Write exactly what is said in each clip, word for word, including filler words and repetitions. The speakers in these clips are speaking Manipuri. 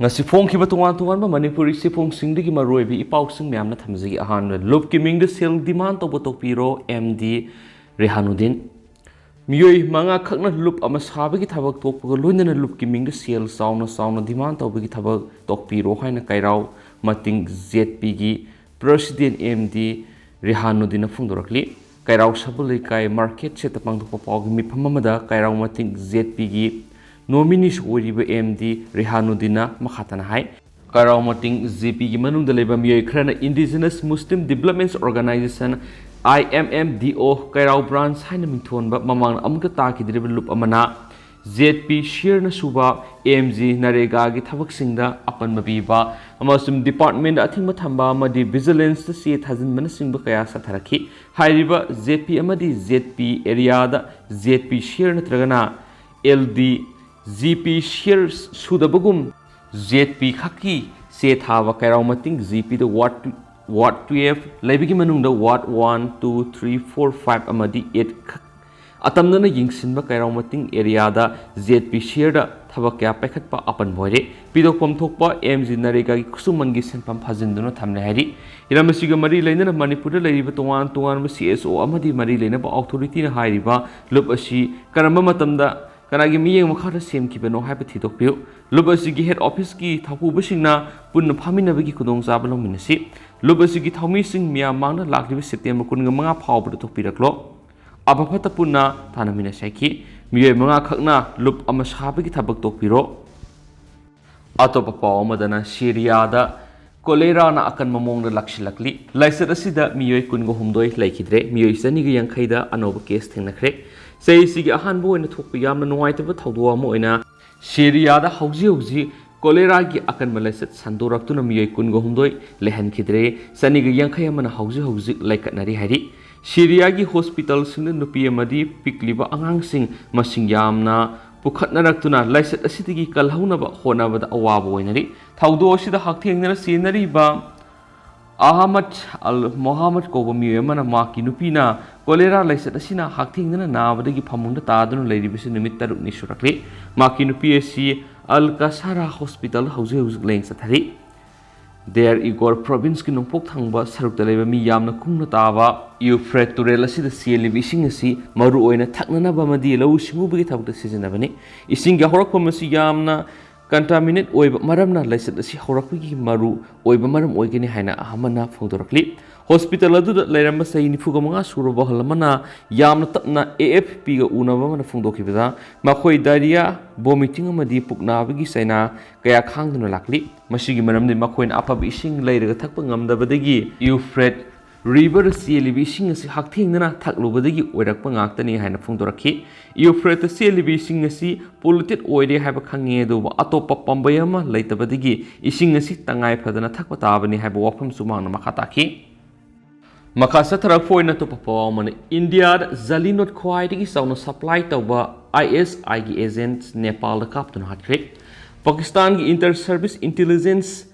ꯉꯁꯤ ꯐꯣꯡꯈꯤꯕ ꯇꯣꯉꯥꯟ ꯇꯣꯉꯥꯟꯕ ꯃꯅꯤꯄꯨꯔꯤ ꯆꯦꯐꯣꯡꯁꯤꯡꯗꯒꯤ ꯃꯔꯨꯑꯣꯏꯕ ꯏ ꯄꯥꯎꯁꯤꯡ ꯃꯌꯥꯝꯅ ꯊꯝꯖꯒꯦ꯫ ꯑꯍꯥꯟꯕ, ꯂꯨꯞꯀꯤ ꯃꯤꯡꯗ ꯁꯦꯜ ꯗꯤꯃꯥꯟ ꯇꯧꯕ ꯇꯣꯛꯄꯤꯔꯣ, ꯑꯦꯝ ꯗꯤ ꯔꯦꯍꯥꯅꯨꯗꯤꯟ꯫ ꯃꯤꯑꯣꯏ ꯃꯉꯥ ꯈꯛꯅ ꯂꯨꯞ ꯑꯃ ꯁꯥꯕꯒꯤ ꯊꯕꯛ ꯇꯣꯛꯄꯒ ꯂꯣꯏꯅꯅ ꯂꯨꯞꯀꯤ ꯃꯤꯡꯗ ꯁꯦꯜ ꯆꯥꯎꯅ ꯆꯥꯎꯅ ꯗꯤꯃꯥꯟ ꯇꯧꯕꯒꯤ ꯊꯕꯛ ꯇꯣꯛꯄꯤꯔꯣ ꯍꯥꯏꯅ ꯀꯩꯔꯥꯎ ꯃꯇꯤꯡ ꯖꯦꯠ ꯄꯤꯒꯤ ꯄ꯭ꯔꯁꯤꯗꯦꯟ ꯑꯦꯝ ꯗꯤ ꯔꯦꯍꯥꯅꯨꯗꯤꯟꯅ ꯐꯣꯡꯗꯣꯔꯛꯂꯤ꯫ ꯀꯩꯔꯥꯎ ꯁꯕꯨ ꯂꯩꯀꯥꯏ ꯃꯥꯔꯀꯦꯠ ꯁꯦꯠꯇ ꯄꯥꯡꯊꯣꯛꯄ ꯄꯥꯎꯒꯤ ꯃꯤꯐꯝ ꯑꯃꯗ ꯀꯩꯔꯥꯎ ꯃꯇꯤꯡ ꯖꯦꯠ ꯄꯤꯒꯤ ꯅꯣꯃꯤꯅꯤꯁꯨ ꯑꯣꯏꯔꯤꯕ ꯑꯦꯝ ꯗꯤ ꯔꯦꯍꯥꯅꯨꯗꯤꯟꯅ ꯃꯈꯥ ꯇꯥꯅ ꯍꯥꯏ, ꯀꯩꯔꯥꯎ ꯃꯇꯤꯡ ꯖꯦ ꯄꯤꯒꯤ ꯃꯅꯨꯡꯗ ꯂꯩꯕ ꯃꯤꯑꯣꯏ ꯈꯔꯅ Indigenous Muslim Development Organization, I M M D O, Keirao branch ꯍꯥꯏꯅ ꯃꯤꯡꯊꯣꯟꯕ ꯃꯃꯥꯡꯗ ꯑꯃꯨꯛꯇ ꯇꯥꯈꯤꯗ꯭ꯔꯤꯕ ꯂꯨꯞ ꯑꯃꯅ ꯖꯦꯠ ꯄꯤ ꯁꯤꯌꯔꯅ ꯁꯨꯕ ꯑꯦꯝ ꯖꯤ ꯅꯔꯦꯒꯥꯒꯤ ꯊꯕꯛꯁꯤꯡꯗ ꯑꯄꯟꯕ ꯄꯤꯕ ꯑꯃꯁꯨꯡ ꯗꯤꯄꯥꯔꯠꯃꯦꯟꯗ ꯑꯊꯤꯡꯕ ꯊꯝꯕ ꯑꯃꯗꯤ ꯚꯤꯖꯤꯂꯦꯟꯁꯇ ꯆꯦ ꯊꯥꯖꯤꯟꯕꯅꯆꯤꯡꯕ ꯀꯌꯥ ꯆꯠꯊꯔꯛꯈꯤ꯫ ꯍꯥꯏꯔꯤꯕ ꯖꯦꯠ ꯄꯤ ꯑꯃꯗꯤ ꯖꯦꯠ ꯄꯤ ꯑꯦꯔꯤꯌꯥꯗ ꯖꯦꯠ ꯄꯤ ꯁꯤꯌꯔ ꯅꯠꯇ꯭ꯔꯒꯅ ꯑꯦꯜ ꯗꯤ ꯖꯤ ꯄꯤ ꯁꯤꯌꯔ ꯁꯨꯗꯕꯒꯨꯝ ꯖꯦꯠ ꯄꯤ ꯈꯛꯀꯤ ꯆꯦ ꯊꯥꯕ ꯀꯩꯔꯥꯎ ꯃꯇꯤꯡ ꯖꯦ ꯄꯤꯗ ꯋꯥꯔꯗ ꯇꯨ, ꯋꯥꯔꯗ ꯇꯨꯌꯦꯜꯐ ꯂꯩꯕꯒꯤ ꯃꯅꯨꯡꯗ ward one, two, three, four, five ꯑꯃꯗꯤ ꯑꯩꯠ ꯈꯛ ꯑꯇꯝꯅꯅ ꯌꯦꯡꯁꯤꯟꯕ ꯀꯩꯔꯥꯎ ꯃꯇꯤꯡ ꯑꯦꯔꯤꯌꯥꯗ ꯖꯦꯠ ꯄꯤ ꯁꯤꯌꯔꯗ ꯊꯕꯛ ꯀꯌꯥ ꯄꯥꯏꯈꯠꯄ ꯑꯄꯟꯕ ꯑꯣꯏꯔꯦ꯫ ꯄꯤꯊꯣꯛꯐꯝ ꯊꯣꯛꯄ ꯑꯦꯝ ꯖꯤ ꯅꯔꯦꯒꯥꯒꯤ ꯈꯨꯠꯁꯨꯃꯟꯒꯤ ꯁꯦꯟꯐꯝ ꯐꯥꯖꯤꯟꯗꯨꯅ ꯊꯝꯂꯦ ꯍꯥꯏꯔꯤ꯫ ꯍꯤꯔꯝ ꯑꯁꯤꯒ ꯃꯔꯤ ꯂꯩꯅꯅ ꯃꯅꯤꯄꯨꯔꯗ ꯂꯩꯔꯤꯕ ꯇꯣꯉꯥꯟ ꯇꯣꯉꯥꯟꯕ ꯁꯤ ꯑꯦꯁ ꯑꯣ ꯑꯃꯗꯤ ꯃꯔꯤ ꯂꯩꯅꯕ ꯑꯣꯊꯣꯔꯤꯇꯤꯅ ꯍꯥꯏꯔꯤꯕ ꯂꯨꯞ ꯑꯁꯤ ꯀꯔꯝꯕ ꯃꯇꯝꯗ ꯀꯅꯥꯒꯤ ꯃꯤꯠꯌꯦꯡ ꯃꯈꯥꯗ ꯁꯦꯝꯈꯤꯕꯅꯣ ꯍꯥꯏꯕ ꯊꯤꯗꯣꯛꯄꯤꯌꯨ꯫ ꯂꯨꯞ ꯑꯁꯤꯒꯤ ꯍꯦꯗ ꯑꯣꯐꯤꯁꯀꯤ ꯊꯧꯄꯨꯕꯁꯤꯡꯅ ꯄꯨꯟꯅ ꯐꯝꯃꯤꯟꯅꯕꯒꯤ ꯈꯨꯗꯣꯡꯆꯥꯕ ꯂꯧꯃꯤꯟꯅꯁꯤ꯫ ꯂꯨꯞ ꯑꯁꯤꯒꯤ ꯊꯧꯃꯤꯁꯤꯡ ꯃꯤꯌꯥꯝ ꯃꯥꯡꯗ ꯂꯥꯛꯂꯤꯕ ꯁꯦꯞꯇꯦꯝꯕꯔ ꯀꯨꯟꯒ ꯃꯉꯥ ꯐꯥꯎꯕꯗ ꯊꯣꯛꯄꯤꯔꯛꯂꯣ꯫ ꯑꯐ ꯐꯠꯇ ꯄꯨꯟꯅ ꯇꯥꯟꯅꯃꯤꯟꯅꯁꯤ ꯍꯥꯏꯈꯤ꯫ ꯃꯤꯑꯣꯏ ꯃꯉꯥ ꯈꯛꯅ ꯂꯨꯞ ꯑꯃ ꯁꯥꯕꯒꯤ ꯊꯕꯛ ꯇꯣꯛꯄꯤꯔꯣ꯫ ꯑꯇꯣꯞꯄ ꯄꯥꯎ ꯑꯃꯗꯅ ꯁꯤꯔꯤꯌꯥꯗ ꯀꯣꯂꯦꯔꯥꯅ ꯑꯀꯟꯕ ꯃꯑꯣꯡꯗ ꯂꯥꯛꯁꯤꯜꯂꯛꯂꯤ꯫ ꯂꯥꯏꯆꯠ ꯑꯁꯤꯗ ꯃꯤꯑꯣꯏ ꯀꯨꯟꯒ ꯍꯨꯝꯗꯣꯏ ꯂꯩꯈꯤꯗ꯭ꯔꯦ꯫ ꯃꯤꯑꯣꯏ ꯆꯅꯤꯒ ꯌꯥꯡꯈꯩꯗ ꯑꯅꯧꯕ ꯀꯦꯁ ꯊꯦꯡꯅꯈ꯭ꯔꯦ꯫ ꯆꯍꯤꯁꯤꯒꯤ ꯑꯍꯥꯟꯕ ꯑꯣꯏꯅ ꯊꯣꯛꯄ ꯌꯥꯝꯅ ꯅꯨꯡꯉꯥꯏꯇꯕ ꯊꯧꯗꯣꯛ ꯑꯃ ꯑꯣꯏꯅ ꯁꯤꯔꯤꯌꯥꯗ ꯍꯧꯖꯤꯛ ꯍꯧꯖꯤꯛ ꯀꯣꯂꯦꯔꯥꯒꯤ ꯑꯀꯟꯕ ꯂꯥꯏꯆꯠ ꯁꯟꯗꯣꯔꯛꯇꯨꯅ ꯃꯤꯑꯣꯏ ꯀꯨꯟꯒ ꯍꯨꯝꯗꯣꯏ ꯂꯩꯍꯟꯈꯤꯗ꯭ꯔꯦ꯫ ꯆꯅꯤꯒ ꯌꯥꯡꯈꯩ ꯑꯃꯅ ꯍꯧꯖꯤꯛ ꯍꯧꯖꯤꯛ ꯂꯩꯀꯠꯅꯔꯤ ꯍꯥꯏꯔꯤ꯫ ꯁꯤꯔꯤꯌꯥꯒꯤ ꯍꯣꯁꯄꯤꯇꯥꯜꯁꯤꯡꯗ ꯅꯨꯄꯤ ꯑꯃꯗꯤ ꯄꯤꯛꯂꯤꯕ ꯑꯉꯥꯡꯁꯤꯡ ꯃꯁꯤꯡ ꯌꯥꯝꯅ ꯄꯨꯈꯠꯅꯔꯛꯇꯨꯅ ꯂꯥꯏꯆꯠ ꯑꯁꯤꯗꯒꯤ ꯀꯜꯍꯧꯅꯕ ꯍꯣꯠꯅꯕꯗ ꯑꯋꯥꯕ ꯑꯣꯏꯅꯔꯤ꯫ ꯊꯧꯗꯣꯛ ꯑꯁꯤꯗ ꯍꯛꯊꯦꯡꯅꯅ ꯆꯦꯟꯅꯔꯤꯕ ꯑꯍꯃꯗ ꯑꯜ ꯃꯣꯍꯥꯃꯗ ꯀꯧꯕ ꯃꯤꯑꯣꯏ ꯑꯃꯅ ꯃꯍꯥꯛꯀꯤ ꯅꯨꯄꯤꯅ ꯀꯣꯂꯦꯔꯥ ꯂꯥꯏꯆꯠ ꯑꯁꯤꯅ ꯍꯛꯊꯦꯡꯅꯅ ꯅꯥꯕꯗꯒꯤ ꯐꯃꯨꯡꯗ ꯇꯥꯗꯨꯅ ꯂꯩꯔꯤꯕꯁꯤ ꯅꯨꯃꯤꯠ ꯇꯔꯨꯛꯅꯤ ꯁꯨꯔꯛꯂꯤ꯫ ꯃꯍꯥꯛꯀꯤ ꯅꯨꯄꯤ ꯑꯁꯤ ꯑꯜ ꯀꯁꯥꯔꯥ ꯍꯣꯁꯄꯤꯇꯥꯜ ꯍꯧꯖꯤꯛ ꯍꯧꯖꯤꯛ ꯂꯥꯌꯦꯡ ꯆꯠꯊꯔꯤ꯫ ꯗꯦꯔ ꯏꯒꯣꯔ ꯄ꯭ꯔꯣꯚꯤꯟꯁꯀꯤ ꯅꯣꯡꯄꯣꯛ ꯊꯪꯕ ꯁꯔꯨꯛꯇ ꯂꯩꯕ ꯃꯤ ꯌꯥꯝꯅ ꯀꯨꯡꯅ ꯇꯥꯕ ꯌꯨꯐ꯭ꯔꯦꯠ ꯇꯨꯔꯦꯜ ꯑꯁꯤꯗ ꯆꯦꯜꯂꯤꯕ ꯏꯁꯤꯡ ꯑꯁꯤ ꯃꯔꯨꯑꯣꯏꯅ ꯊꯛꯅꯅꯕ ꯑꯃꯗꯤ ꯂꯧꯎ ꯁꯤꯡꯎꯕꯒꯤ ꯊꯕꯛꯇ ꯁꯤꯖꯤꯟꯅꯕꯅꯤ꯫ ꯏꯁꯤꯡꯒꯤ ꯍꯧꯔꯛꯐꯝ ꯑꯁꯤ ꯌꯥꯝꯅ ꯀꯟꯇꯥꯃꯤꯅꯦꯠ ꯑꯣꯏꯕ ꯃꯔꯝꯅ ꯂꯥꯏꯆꯠ ꯑꯁꯤ ꯍꯧꯔꯛꯄꯒꯤ ꯃꯔꯨ ꯑꯣꯏꯕ ꯃꯔꯝ ꯑꯣꯏꯒꯅꯤ ꯍꯥꯏꯅ ꯑꯃꯅ ꯐꯣꯡꯗꯣꯔꯛꯂꯤ꯫ ꯍꯣꯁꯄꯤꯇꯥꯜ ꯑꯗꯨꯗ ꯂꯩꯔꯝꯕ ꯆꯍꯤ ꯅꯤꯐꯨꯒ ꯃꯉꯥ ꯁꯨꯔꯕ ꯑꯍꯜ ꯑꯃꯅ ꯌꯥꯝꯅ ꯇꯞꯅ ꯑꯦ ꯑꯦꯐ ꯄꯤꯒ ꯎꯅꯕ ꯑꯃꯅ ꯐꯣꯡꯗꯣꯛꯈꯤꯕꯗ, ꯃꯈꯣꯏ ꯗꯥꯏꯔꯤꯌꯥ, ꯚꯣꯃꯤꯇꯤꯡ ꯑꯃꯗꯤ ꯄꯨꯛ ꯅꯥꯕꯒꯤ ꯆꯩꯅꯥ ꯀꯌꯥ ꯈꯥꯡꯗꯨꯅ ꯂꯥꯛꯂꯤ꯫ ꯃꯁꯤꯒꯤ ꯃꯔꯝꯗꯤ ꯃꯈꯣꯏꯅ ꯑꯐꯕ ꯏꯁꯤꯡ ꯂꯩꯔꯒ ꯊꯛꯄ ꯉꯝꯗꯕꯗꯒꯤ ꯌꯨꯐ꯭ꯔꯦꯠ ꯔꯤꯚꯔ ꯆꯦꯜꯂꯤꯕ ꯏꯁꯤꯡ ꯑꯁꯤ ꯍꯛꯊꯦꯡꯅꯅ ꯊꯛꯂꯨꯕꯗꯒꯤ ꯑꯣꯏꯔꯛꯄ ꯉꯥꯛꯇꯅꯤ ꯍꯥꯏꯅ ꯐꯣꯡꯗꯣꯔꯛꯈꯤ꯫ ꯌꯨꯐ꯭ꯔꯦꯠꯇ ꯆꯦꯜꯂꯤꯕ ꯏꯁꯤꯡ ꯑꯁꯤ ꯄꯣꯂꯨꯇꯦꯠ ꯑꯣꯏꯔꯦ ꯍꯥꯏꯕ ꯈꯪꯉꯤ, ꯑꯗꯨꯕꯨ ꯑꯇꯣꯞꯄ ꯄꯥꯝꯕꯩ ꯑꯃ ꯂꯩꯇꯕꯗꯒꯤ ꯏꯁꯤꯡ ꯑꯁꯤ ꯇꯉꯥꯏ ꯐꯗꯅ ꯊꯛꯄ ꯇꯥꯕꯅꯤ ꯍꯥꯏꯕ ꯋꯥꯐꯝꯁꯨ ꯃꯍꯥꯛꯅ ꯃꯈꯥ ꯇꯥꯈꯤ꯫ ꯃꯈꯥ ꯆꯠꯊꯔꯛꯄ ꯑꯣꯏꯅ ꯑꯇꯣꯞꯄ ꯄꯥꯎ ꯑꯃꯅ, ꯏꯟꯗꯤꯌꯥꯗ ꯖꯂꯤ ꯅꯣꯠ ꯈ꯭ꯋꯥꯏꯗꯒꯤ ꯆꯥꯎꯅ ꯁꯄ꯭ꯂꯥꯏ ꯇꯧꯕ ꯑꯥꯏ ꯑꯦꯁ ꯑꯥꯏꯒꯤ ꯑꯦꯖꯦꯟꯠ ꯅꯦꯄꯥꯜꯗ ꯀꯥꯞꯇꯨꯅ ꯍꯥꯠꯈ꯭ꯔꯦ꯫ ꯄꯥꯀꯤꯁꯇꯥꯟꯒꯤ ꯏꯟꯇꯔ ꯁꯔꯚꯤꯁ ꯏꯟꯇꯦꯂꯤꯖꯦꯟꯁ,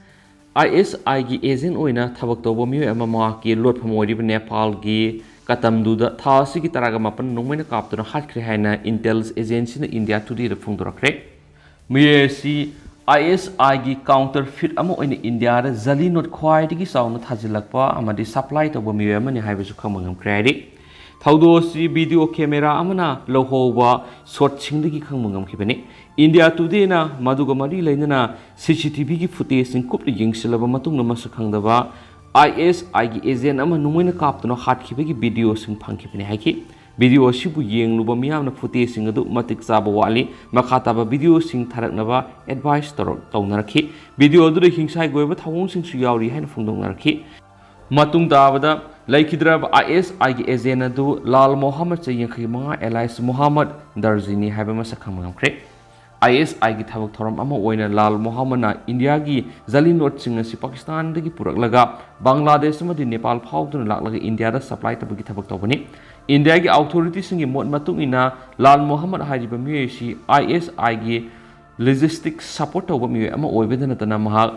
ꯑꯥꯏ ꯑꯦꯁ ꯑꯥꯏꯒꯤ ꯑꯦꯖꯦꯟꯠ ꯑꯣꯏꯅ ꯊꯕꯛ ꯇꯧꯕ ꯃꯤꯑꯣꯏ ꯑꯃ ꯃꯍꯥꯛꯀꯤ ꯂꯣꯠꯐꯝ ꯑꯣꯏꯔꯤꯕ ꯅꯦꯄꯥꯜꯒꯤ ꯀꯇꯝꯗꯨꯗ ꯊꯥ ꯑꯁꯤꯒꯤ ꯇꯔꯥꯒ ꯃꯥꯄꯟ ꯅꯣꯡꯃꯩꯅ ꯀꯥꯞꯇꯨꯅ ꯍꯥꯠꯈ꯭ꯔꯦ ꯍꯥꯏꯅ ꯏꯟꯇꯦꯜ ꯑꯦꯖꯦꯟꯁꯤꯅ ꯏꯟꯗꯤꯌꯥ ꯇꯨꯗꯦꯗ ꯐꯣꯡꯗꯣꯔꯛꯈ꯭ꯔꯦ꯫ ꯃꯤꯑꯣꯏ ꯑꯁꯤ ꯑꯥꯏ ꯑꯦꯁ ꯑꯥꯏꯒꯤ ꯀꯥꯎꯟꯇꯔꯐꯤꯠ ꯑꯃ ꯑꯣꯏꯅ ꯏꯟꯗꯤꯌꯥꯗ ꯖꯂꯤ ꯅꯣꯠ ꯈ꯭ꯋꯥꯏꯗꯒꯤ ꯆꯥꯎꯅ ꯊꯥꯖꯤꯜꯂꯛꯄ ꯑꯃꯗꯤ ꯁꯄ꯭ꯂꯥꯏ ꯇꯧꯕ ꯃꯤꯑꯣꯏ ꯑꯃꯅꯤ ꯍꯥꯏꯕꯁꯨ ꯈꯪꯕ ꯉꯝꯈ꯭ꯔꯦ ꯍꯥꯏꯔꯤ꯫ ꯊꯧꯗꯣꯛ ꯑꯁꯤ ꯚꯤꯗꯤꯑꯣ ꯀꯦꯃꯦꯔꯥ ꯑꯃꯅ ꯂꯧꯍꯧꯕ ꯁꯣꯠꯁꯤꯡꯗꯒꯤ ꯈꯪꯕ ꯉꯝꯈꯤꯕꯅꯤ꯫ ꯏꯟꯗꯤꯌꯥ ꯇꯨꯗꯦꯅ ꯃꯗꯨꯒ ꯃꯔꯤ ꯂꯩꯅꯅ ꯁꯤ ꯁꯤ ꯇꯤ ꯚꯤꯒꯤ ꯐꯨꯇꯦꯖꯁꯤꯡ ꯀꯨꯞꯅ ꯌꯦꯡꯁꯤꯜꯂꯕ ꯃꯇꯨꯡꯗ ꯃꯁꯛ ꯈꯪꯗꯕ ꯑꯥꯏ ꯑꯦꯁ ꯑꯥꯏꯒꯤ ꯑꯦꯖꯦꯟꯠ ꯑꯃ ꯅꯣꯡꯃꯩꯅ ꯀꯥꯞꯇꯨꯅ ꯍꯥꯠꯈꯤꯕꯒꯤ ꯚꯤꯗꯤꯑꯣꯁꯤꯡ ꯐꯪꯈꯤꯕꯅꯤ ꯍꯥꯏꯈꯤ꯫ ꯚꯤꯗꯤꯑꯣ ꯑꯁꯤꯕꯨ ꯌꯦꯡꯂꯨꯕ ꯃꯤꯌꯥꯝꯅ ꯐꯨꯇꯦꯖꯁꯤꯡ ꯑꯗꯨ ꯃꯇꯤꯛ ꯆꯥꯕ ꯋꯥꯠꯂꯤ, ꯃꯈꯥ ꯇꯥꯕ ꯚꯤꯗꯤꯑꯣꯁꯤꯡ ꯊꯥꯔꯛꯅꯕ ꯑꯦꯗꯚꯥꯏꯁ ꯇꯧꯔꯛ-, ꯇꯧꯅꯔꯛꯈꯤ꯫ ꯚꯤꯗꯤꯑꯣ ꯑꯗꯨꯗ ꯍꯤꯡꯁꯥꯏꯒꯤ ꯑꯣꯏꯕ ꯊꯧꯑꯣꯡꯁꯤꯡꯁꯨ ꯌꯥꯎꯔꯤ ꯍꯥꯏꯅ ꯐꯣꯡꯗꯣꯛꯅꯔꯛꯈꯤ꯫ ꯃꯇꯨꯡ ꯇꯥꯕꯗ ꯂꯩꯈꯤꯗ꯭ꯔꯕ ꯑꯥꯏ ꯑꯦꯁ ꯑꯥꯏꯒꯤ ꯑꯦꯖꯦꯟꯠ ꯑꯗꯨ ꯂꯥꯜ ꯃꯣꯍꯝꯃꯗ ꯆꯍꯤ ꯌꯥꯡꯈꯩ ꯃꯉꯥ alias ꯃꯣꯍꯝꯃꯗ ꯗꯔꯖꯤꯅꯤ ꯍꯥꯏꯕ ꯃꯁꯛ ꯈꯪꯕ ꯉꯝꯈ꯭ꯔꯦ꯫ ꯑꯥꯏ ꯑꯦꯁ ꯑꯥꯏꯒꯤ ꯊꯕꯛ ꯊꯧꯔꯝ ꯑꯃ ꯑꯣꯏꯅ ꯂꯥꯜ ꯃꯣꯍꯝꯃꯗꯅ ꯏꯟꯗꯤꯌꯥꯒꯤ ꯖꯂꯤ ꯅꯣꯠꯁꯤꯡ ꯑꯁꯤ ꯄꯥꯀꯤꯁꯇꯥꯟꯗꯒꯤ ꯄꯨꯔꯛꯂꯒ ꯕꯪꯒ꯭ꯂꯥꯗꯦꯁ ꯑꯃꯗꯤ ꯅꯦꯄꯥꯜ ꯐꯥꯎꯗꯨꯅ ꯂꯥꯛꯂꯒ ꯏꯟꯗꯤꯌꯥꯗ ꯁꯄ꯭ꯂꯥꯏ ꯇꯧꯕꯒꯤ ꯊꯕꯛ ꯇꯧꯕꯅꯤ꯫ ꯏꯟꯗꯤꯌꯥꯒꯤ ꯑꯣꯊꯣꯔꯤꯇꯤꯁꯤꯡꯒꯤ ꯃꯣꯠ ꯃꯇꯨꯡ ꯏꯟꯅ ꯂꯥꯜ ꯃꯣꯍꯝꯃꯗ ꯍꯥꯏꯔꯤꯕ ꯃꯤꯑꯣꯏ ꯑꯁꯤ ꯑꯥꯏ ꯑꯦꯁ ꯑꯥꯏꯒꯤ ꯂꯣꯖꯤꯁꯇꯤꯛ ꯁꯄꯣꯔꯠ ꯇꯧꯕ ꯃꯤꯑꯣꯏ ꯑꯃ ꯑꯣꯏꯕꯗ ꯅꯠꯇꯅ ꯃꯍꯥꯛ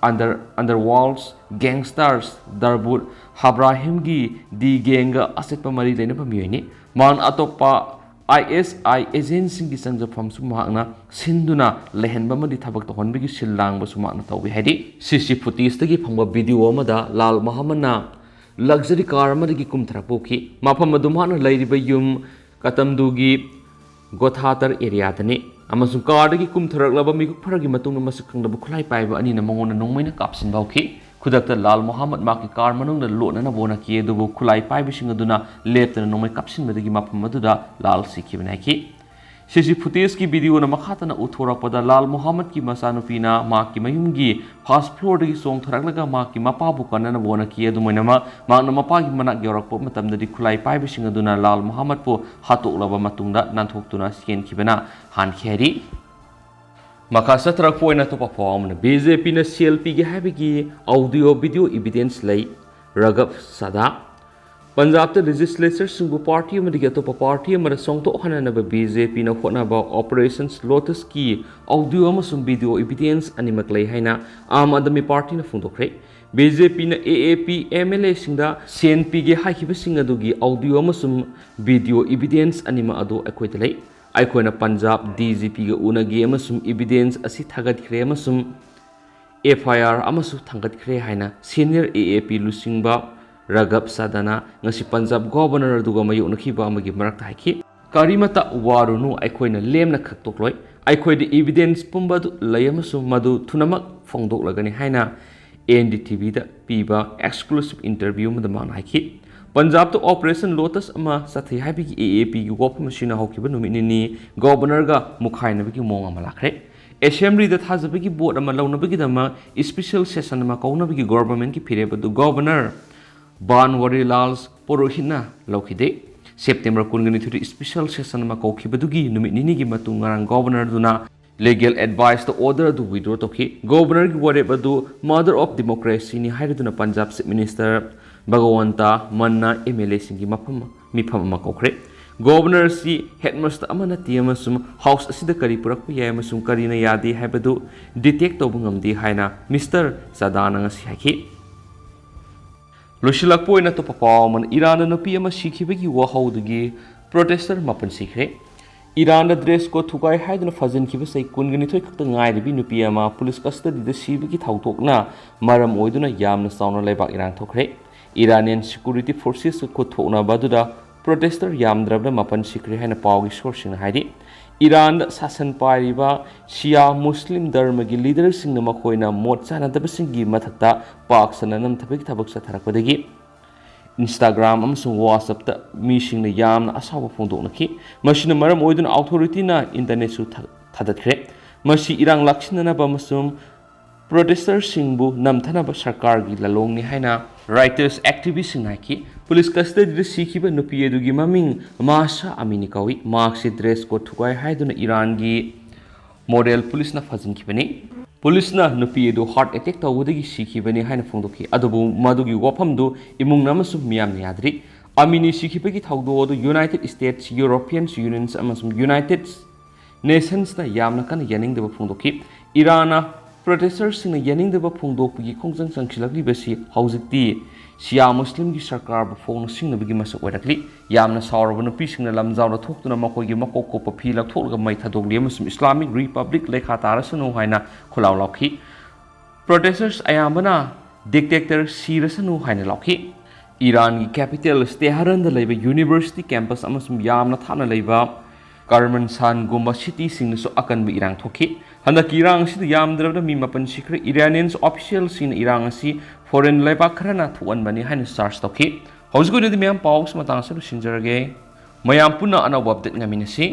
ꯑꯟꯗꯔ, ꯑꯟꯗꯔꯋꯥꯔꯜꯗ, ꯒꯦꯡꯁꯇꯔꯁ, ꯗꯔꯕꯨꯠ ꯍꯕ꯭ꯔꯥꯍꯤꯝꯒꯤ ꯗꯤ ꯒꯦꯡꯒ ꯑꯆꯦꯠꯄ ꯃꯔꯤ ꯂꯩꯅꯕ ꯃꯤꯑꯣꯏꯅꯤ꯫ ꯃꯍꯥꯛꯅ ꯑꯇꯣꯞꯄ ISI agentꯁꯤꯡꯒꯤ ꯆꯪꯖꯐꯝꯁꯨ ꯃꯍꯥꯛꯅ ꯁꯤꯟꯗꯨꯅ ꯂꯩꯍꯟꯕ ꯑꯃꯗꯤ ꯊꯕꯛ ꯇꯧꯍꯟꯕꯒꯤ ꯁꯤꯜ ꯂꯥꯡꯕꯁꯨ ꯃꯍꯥꯛꯅ ꯇꯧꯏ꯫ ꯍꯥꯏꯗꯤ CC footageꯇꯒꯤ ꯐꯪꯕ video ꯑꯃꯗ ꯂꯥꯜ ꯃꯣꯍꯝꯃꯗꯅ luxury car ꯑꯃꯗꯒꯤ ꯀꯨꯝꯊꯔꯛꯄ ꯎꯈꯤ꯫ ꯃꯐꯝ ꯑꯗꯨ ꯃꯍꯥꯛꯅ ꯂꯩꯔꯤꯕ ꯌꯨꯝ ꯀꯇꯝꯗꯨꯒꯤ ꯒꯣꯊꯥꯇꯔ areaꯗꯅꯤ꯫ ꯑꯃꯁꯨꯡ carꯗꯒꯤ ꯀꯨꯝꯊꯔꯛꯂꯕ ꯃꯤꯀꯨꯞ ꯈꯔꯒꯤ ꯃꯇꯨꯡꯗ ꯃꯁꯛ ꯈꯪꯗꯕ ꯈꯨꯠꯂꯥꯏ ꯄꯥꯏꯕ ꯑꯅꯤꯅ ꯃꯉꯣꯟꯗ ꯅꯣꯡꯃꯩꯅ ꯀꯥꯞꯁꯤꯟꯕ ꯍꯧꯈꯤ꯫ ꯈꯨꯗꯛꯇ ꯂꯥꯜ ꯃꯣꯍꯝꯃꯗ ꯃꯍꯥꯛꯀꯤ car ꯃꯅꯨꯡꯗ ꯂꯣꯠꯅꯅꯕ ꯍꯣꯠꯅꯈꯤ, ꯑꯗꯨꯕꯨ ꯈꯨꯠꯂꯥꯏ ꯄꯥꯏꯕꯁꯤꯡ ꯑꯗꯨꯅ ꯂꯦꯞꯇꯅ ꯅꯣꯡꯃꯩ ꯀꯥꯞꯁꯤꯟꯕꯗꯒꯤ ꯃꯐꯝ ꯑꯗꯨꯗ ꯂꯥꯜ ꯁꯤꯈꯤꯕꯅꯤ ꯍꯥꯏꯈꯤ꯫ CC footageꯀꯤ videoꯅ ꯃꯈꯥ ꯇꯥꯅ ꯎꯠꯊꯣꯔꯛꯄꯗ, ꯂꯥꯜ ꯃꯣꯍꯝꯃꯗꯀꯤ ꯃꯆꯥꯅꯨꯄꯤꯅ ꯃꯍꯥꯛꯀꯤ ꯃꯌꯨꯝꯒꯤ first floorꯗꯒꯤ ꯆꯣꯡꯊꯔꯛꯂꯒ ꯃꯍꯥꯛꯀꯤ ꯃꯄꯥꯕꯨ ꯀꯟꯅꯅꯕ ꯍꯣꯠꯅꯈꯤ꯫ ꯑꯗꯨꯝ ꯑꯣꯏꯅꯃꯛ, ꯃꯍꯥꯛꯅ ꯃꯄꯥꯒꯤ ꯃꯅꯥꯛ ꯌꯧꯔꯛꯄ ꯃꯇꯝꯗꯗꯤ, ꯈꯨꯠꯂꯥꯏ ꯄꯥꯏꯕꯁꯤꯡ ꯑꯗꯨꯅ ꯂꯥꯜ ꯃꯣꯍꯝꯃꯗꯄꯨ ꯍꯥꯠꯇꯣꯛꯂꯕ ꯃꯇꯨꯡꯗ ꯅꯥꯟꯊꯣꯛꯇꯨꯅ ꯆꯦꯟꯈꯤꯕꯅ ꯍꯥꯟꯈꯤ ꯍꯥꯏꯔꯤ꯫ ꯃꯈꯥ ꯆꯠꯊꯔꯛꯄ ꯑꯣꯏꯅ ꯑꯇꯣꯞꯄ ꯄꯥꯎ ꯑꯃꯅ, BJPꯅ ꯁꯦꯜ ꯄꯤꯒꯦ ꯍꯥꯏꯕꯒꯤ audio video evidence ꯂꯩ, ꯔꯥꯘꯕ ꯆꯥꯗꯥ꯫ ꯄꯟꯖꯥꯕꯇ legislatureꯁꯤꯡꯕꯨ party ꯑꯃꯗꯒꯤ ꯑꯇꯣꯞꯄ party ꯑꯃꯗ ꯆꯣꯡꯊꯣꯛꯍꯟꯅꯅꯕ BJPꯅ ꯍꯣꯠꯅꯕ Operation Lotusꯀꯤ audio ꯑꯃꯁꯨꯡ video evidence ꯑꯅꯤꯃꯛ ꯂꯩ ꯍꯥꯏꯅ ꯑꯥꯝ ꯑꯥꯗꯃꯤ partyꯅ ꯐꯣꯡꯗꯣꯛꯈ꯭ꯔꯦ꯫ BJPꯅ AAP MLAꯁꯤꯡꯗ ꯁꯦꯟ ꯄꯤꯒꯦ ꯍꯥꯏꯈꯤꯕꯁꯤꯡ ꯑꯗꯨꯒꯤ audio ꯑꯃꯁꯨꯡ video evidence ꯑꯅꯤꯃꯛ ꯑꯗꯨ ꯑꯩꯈꯣꯏꯗ ꯂꯩ꯫ ꯑꯩꯈꯣꯏꯅ ꯄꯟꯖꯥꯕ DGPꯒ ꯎꯅꯈꯤ ꯑꯃꯁꯨꯡ evidence ꯑꯁꯤ ꯊꯥꯒꯠꯈ꯭ꯔꯦ ꯑꯃꯁꯨꯡ FIR ꯑꯃꯁꯨ ꯊꯥꯡꯒꯠꯈ꯭ꯔꯦ ꯍꯥꯏꯅ senior AAP ꯂꯨꯆꯤꯡꯕ ꯔꯥꯘꯕ ꯆꯥꯗꯥꯅ ꯉꯁꯤ ꯄꯟꯖꯥꯕ governor ꯑꯗꯨꯒ ꯃꯥꯌꯣꯛꯅꯈꯤꯕ ꯑꯃꯒꯤ ꯃꯔꯛꯇ ꯍꯥꯏꯈꯤ꯫ "ꯀꯔꯤꯃꯠꯇ ꯋꯥꯔꯨꯅꯨ, ꯑꯩꯈꯣꯏꯅ ꯂꯦꯝꯅ ꯈꯛꯇꯣꯛꯂꯣꯏ꯫ ꯑꯩꯈꯣꯏꯗ evidence ꯄꯨꯝꯕ ꯑꯗꯨ ꯂꯩ ꯑꯃꯁꯨꯡ ꯃꯗꯨ ꯊꯨꯅꯃꯛ ꯐꯣꯡꯗꯣꯛꯂꯒꯅꯤ" ꯍꯥꯏꯅ NDTVꯗ ꯄꯤꯕ exclusive interview ꯑꯃꯗ ꯃꯍꯥꯛꯅ ꯍꯥꯏꯈꯤ꯫ ꯄꯟꯖꯥꯕꯇ Operation Lotus ꯑꯃ ꯆꯠꯊꯩ ꯍꯥꯏꯕꯒꯤ AAPꯒꯤ ꯋꯥꯐꯝ ꯑꯁꯤꯅ ꯍꯧꯈꯤꯕ ꯅꯨꯃꯤꯠ ꯅꯤꯅꯤ governorꯒ ꯃꯨꯈꯥꯏꯅꯕꯒꯤ ꯃꯑꯣꯡ ꯑꯃ ꯂꯥꯛꯈ꯭ꯔꯦ꯫ Assemblyꯗ ꯊꯥꯖꯕꯒꯤ vote ꯑꯃ ꯂꯧꯅꯕꯒꯤꯗꯃꯛ special session ꯑꯃ ꯀꯧꯅꯕꯒꯤ governmentꯀꯤ ꯐꯤꯔꯦꯞ ꯑꯗꯨ Governor ꯕꯟꯋꯥꯔꯤꯂꯥꯜ ꯄꯨꯔꯣꯍꯤꯠꯅ ꯂꯧꯈꯤꯗꯦ꯫ September ꯀꯨꯟꯒ ꯅꯤꯊꯣꯏꯗ special session ꯑꯃ ꯀꯧꯈꯤꯕꯗꯨꯒꯤ ꯅꯨꯃꯤꯠ ꯅꯤꯅꯤꯒꯤ ꯃꯇꯨꯡ ꯉꯔꯥꯡ governorꯗꯨꯅ legal adviceꯇ order ꯑꯗꯨ withdraw ꯇꯧꯈꯤ꯫ Governorꯒꯤ ꯋꯥꯔꯦꯞ ꯑꯗꯨ mother of democracyꯅꯤ ꯍꯥꯏꯔꯗꯨꯅ Punjab Chief Minister Bhagwant ꯃꯟꯅ MLAꯁꯤꯡꯒꯤ ꯃꯐꯝ, ꯃꯤꯐꯝ ꯑꯃ ꯀꯧꯈ꯭ꯔꯦ꯫ Governor ꯑꯁꯤ headmaster ꯑꯃ ꯅꯠꯇꯦ ꯑꯃꯁꯨꯡ house ꯑꯁꯤꯗ ꯀꯔꯤ ꯄꯨꯔꯛꯄ ꯌꯥꯏ ꯑꯃꯁꯨꯡ ꯀꯔꯤꯅ ꯌꯥꯗꯦ ꯍꯥꯏꯕꯗꯨ detect ꯇꯧꯕ ꯉꯝꯗꯦ ꯍꯥꯏꯅ Mister ꯆꯥꯗꯥꯅ ꯉꯁꯤ ꯍꯥꯏꯈꯤ꯫ ꯂꯣꯏꯁꯤꯜꯂꯛꯄ ꯑꯣꯏꯅ ꯑꯇꯣꯞꯄ ꯄꯥꯎ ꯑꯃꯅ, ꯏꯔꯥꯟꯗ ꯅꯨꯄꯤ ꯑꯃ ꯁꯤꯈꯤꯕꯒꯤ ꯋꯥꯍꯧꯗꯨꯒꯤ ꯄ꯭ꯔꯣꯇꯦꯁꯇꯔ ꯃꯥꯄꯟ ꯁꯤꯈ꯭ꯔꯦ꯫ ꯏꯔꯥꯟꯗ ꯗ꯭ꯔꯦꯁ ꯀꯣꯗ ꯊꯨꯒꯥꯏ ꯍꯥꯏꯗꯨꯅ ꯐꯥꯖꯤꯟꯈꯤꯕ ꯆꯍꯤ ꯀꯨꯟꯒ ꯅꯤꯊꯣꯏ ꯈꯛꯇ ꯉꯥꯏꯔꯤꯕꯤ ꯅꯨꯄꯤ ꯑꯃ ꯄꯨꯂꯤꯁ ꯀꯁꯇꯗꯤꯗ ꯁꯤꯕꯒꯤ ꯊꯧꯗꯣꯛꯅ ꯃꯔꯝ ꯑꯣꯏꯗꯨꯅ ꯌꯥꯝꯅ ꯆꯥꯎꯅ ꯂꯩꯕꯥꯛ ꯏꯔꯥꯡ ꯊꯣꯛꯈ꯭ꯔꯦ꯫ ꯏꯔꯥꯅꯤꯌꯟ ꯁꯦꯀ꯭ꯌꯨꯔꯤꯇꯤ ꯐꯣꯔꯁꯦꯁꯀ ꯈꯨꯠ ꯊꯣꯛꯅꯕ ꯑꯗꯨꯗ ꯄ꯭ꯔꯣꯇꯦꯁꯇꯔ ꯌꯥꯝꯗ꯭ꯔꯕꯗ ꯃꯥꯄꯟ ꯁꯤꯈ꯭ꯔꯦ ꯍꯥꯏꯅ ꯄꯥꯎꯒꯤ ꯁꯣꯔꯁꯁꯤꯡꯅ ꯍꯥꯏꯔꯤ꯫ ꯏꯔꯥꯟꯗ ꯁꯥꯁꯟ ꯄꯥꯏꯔꯤꯕ ꯁꯤꯌꯥ ꯃꯨꯁꯂꯤꯝ ꯙꯔꯃꯒꯤ ꯂꯤꯗꯔꯁꯤꯡꯅ ꯃꯈꯣꯏꯅ ꯃꯣꯠ ꯆꯥꯅꯗꯕꯁꯤꯡꯒꯤ ꯃꯊꯛꯇ ꯄꯥꯛ ꯁꯟꯅ ꯅꯝꯊꯕꯒꯤ ꯊꯕꯛ ꯆꯠꯊꯔꯛꯄꯗꯒꯤ Instagram ꯑꯃꯁꯨꯡ WhatsAppꯇ ꯃꯤꯁꯤꯡꯅ ꯌꯥꯝꯅ ꯑꯁꯥꯎꯕ ꯐꯣꯡꯗꯣꯛꯅꯈꯤ꯫ ꯃꯁꯤꯅ ꯃꯔꯝ ꯑꯣꯏꯗꯨꯅ ꯑꯣꯊꯣꯔꯤꯇꯤꯅ ꯏꯟꯇꯔꯅꯦꯠꯁꯨ ꯊ-, ꯊꯥꯗꯠꯈ꯭ꯔꯦ꯫ ꯃꯁꯤ ꯏꯔꯥꯡ ꯂꯥꯛꯁꯤꯟꯅꯅꯕ ꯑꯃꯁꯨꯡ ꯄ꯭ꯔꯣꯇꯦꯁꯇꯔꯁꯤꯡꯕꯨ ꯅꯝꯊꯅꯕ ꯁꯔꯀꯥꯔꯒꯤ ꯂꯥꯂꯣꯡꯅꯤ ꯍꯥꯏꯅ ꯔꯥꯏꯇꯔꯁ ꯑꯦꯛꯇꯤꯚꯤꯁꯁꯤꯡꯅ ꯍꯥꯏꯈꯤ꯫ ꯄꯨꯂꯤꯁ ꯀꯁꯇꯗꯤꯗ ꯁꯤꯈꯤꯕ ꯅꯨꯄꯤ ꯑꯗꯨꯒꯤ ꯃꯃꯤꯡ ꯃꯥꯁꯥ ꯑꯃꯤꯅꯤ ꯀꯧꯏ꯫ ꯃꯍꯥꯛꯁꯤ ꯗ꯭ꯔꯦꯁ ꯀꯣꯗ ꯊꯨꯒꯥꯏ ꯍꯥꯏꯗꯨꯅ ꯏꯔꯥꯟꯒꯤ ꯃꯣꯗꯦꯜ ꯄꯨꯂꯤꯁꯅ ꯐꯥꯖꯤꯟꯈꯤꯕꯅꯤ꯫ ꯄꯨꯂꯤꯁꯅ ꯅꯨꯄꯤ ꯑꯗꯨ ꯍꯥꯔꯠ ꯑꯦꯇꯦꯛ ꯇꯧꯕꯗꯒꯤ ꯁꯤꯈꯤꯕꯅꯤ ꯍꯥꯏꯅ ꯐꯣꯡꯗꯣꯛꯈꯤ, ꯑꯗꯨꯕꯨ ꯃꯗꯨꯒꯤ ꯋꯥꯐꯝꯗꯨ ꯏꯃꯨꯡꯅ ꯑꯃꯁꯨꯡ ꯃꯤꯌꯥꯝꯅ ꯌꯥꯗ꯭ꯔꯤ꯫ ꯑꯃꯤꯅꯤ ꯁꯤꯈꯤꯕꯒꯤ ꯊꯧꯗꯣꯛ ꯑꯗꯨ ꯌꯨꯅꯥꯏꯇꯦꯗ ꯁ꯭ꯇꯦꯠꯁ, ꯌꯨꯔꯣꯄꯤꯌꯟ ꯌꯨꯅꯤꯌꯟꯁ ꯑꯃꯁꯨꯡ ꯌꯨꯅꯥꯏꯇꯦꯗ ꯅꯦꯁꯟꯁꯅ ꯌꯥꯝꯅ ꯀꯟꯅ ꯌꯥꯅꯤꯡꯗꯕ ꯐꯣꯡꯗꯣꯛꯈꯤ꯫ ꯏꯔꯥꯟꯅ ꯄ꯭ꯔꯣꯇꯦꯁꯇꯔꯁꯤꯡꯅ ꯌꯥꯅꯤꯡꯗꯕ ꯐꯣꯡꯗꯣꯛꯄꯒꯤ ꯈꯣꯡꯖꯪ ꯆꯪꯁꯤꯜꯂꯛꯂꯤꯕꯁꯤ ꯍꯧꯖꯤꯛꯇꯤ ꯁꯤꯌꯥ ꯃꯨꯁꯂꯤꯝꯒꯤ ꯁꯔꯀꯥꯔꯕꯨ ꯐꯥꯎꯅ ꯁꯤꯡꯅꯕꯒꯤ ꯃꯁꯛ ꯑꯣꯏꯔꯛꯂꯤ꯫ ꯌꯥꯝꯅ ꯁꯥꯎꯔꯕ ꯅꯨꯄꯤꯁꯤꯡꯅ ꯂꯝꯖꯥꯎꯗ ꯊꯣꯛꯇꯨꯅ ꯃꯈꯣꯏꯒꯤ ꯃꯀꯣꯛ ꯀꯨꯞꯄ ꯐꯤ ꯂꯧꯊꯣꯛꯂꯒ ꯃꯩ ꯊꯥꯗꯣꯛꯂꯤ ꯑꯃꯁꯨꯡ ꯏꯁꯂꯥꯃꯤꯛ ꯔꯤꯄꯕ꯭ꯂꯤꯛ ꯂꯩꯈꯥ ꯇꯥꯔꯁꯅꯨ ꯍꯥꯏꯅ ꯈꯣꯜꯂꯥꯎ ꯂꯥꯎꯈꯤ꯫ ꯄ꯭ꯔꯣꯇꯦꯁꯇꯔꯁ ꯑꯌꯥꯝꯕꯅ "ꯗꯤꯛꯇꯦꯇꯔ ꯁꯤꯔꯁꯅꯨ" ꯍꯥꯏꯅ ꯂꯥꯎꯈꯤ꯫ ꯏꯔꯥꯟꯒꯤ ꯀꯦꯄꯤꯇꯦꯜ ꯇꯦꯍꯔꯥꯟꯗ ꯂꯩꯕ ꯌꯨꯅꯤꯚꯔꯁꯤꯇꯤ ꯀꯦꯝꯄꯁ ꯑꯃꯁꯨꯡ ꯌꯥꯝꯅ ꯊꯥꯞꯅ ꯂꯩꯕ ꯀꯔꯃꯟꯁꯥꯟꯒꯨꯝꯕ ꯁꯤꯇꯤꯁꯤꯡꯗꯁꯨ ꯑꯀꯟꯕ ꯏꯔꯥꯡ ꯊꯣꯛꯈꯤ꯫ ꯍꯟꯗꯛꯀꯤ ꯏꯔꯥꯡ ꯑꯁꯤꯗ ꯌꯥꯝꯗ꯭ꯔꯕꯗ ꯃꯤ ꯃꯥꯄꯟ ꯁꯤꯈ꯭ꯔꯦ꯫ ꯏꯔꯥꯅꯤꯌꯟꯁ ꯑꯣꯐꯤꯁꯤꯌꯦꯜꯁꯤꯡꯅ ꯏꯔꯥꯡ ꯑꯁꯤ ꯐꯣꯔꯦꯟ ꯂꯩꯕꯥꯛ ꯈꯔꯅ ꯊꯣꯛꯍꯟꯕꯅꯤ ꯍꯥꯏꯅ ꯆꯥꯔꯖ ꯇꯧꯈꯤ꯫ ꯍꯧꯖꯤꯛ ꯑꯣꯏꯅꯗꯤ ꯃꯌꯥꯝ ꯄꯥꯎꯁꯤ ꯃꯇꯥꯡ ꯑꯁꯤꯗ ꯂꯣꯏꯁꯤꯟꯖꯔꯒꯦ꯫ ꯃꯌꯥꯝ ꯄꯨꯟꯅ ꯑꯅꯧꯕ ꯑꯞꯗꯦꯠ ꯉꯥꯏꯃꯤꯟꯅꯁꯤ꯫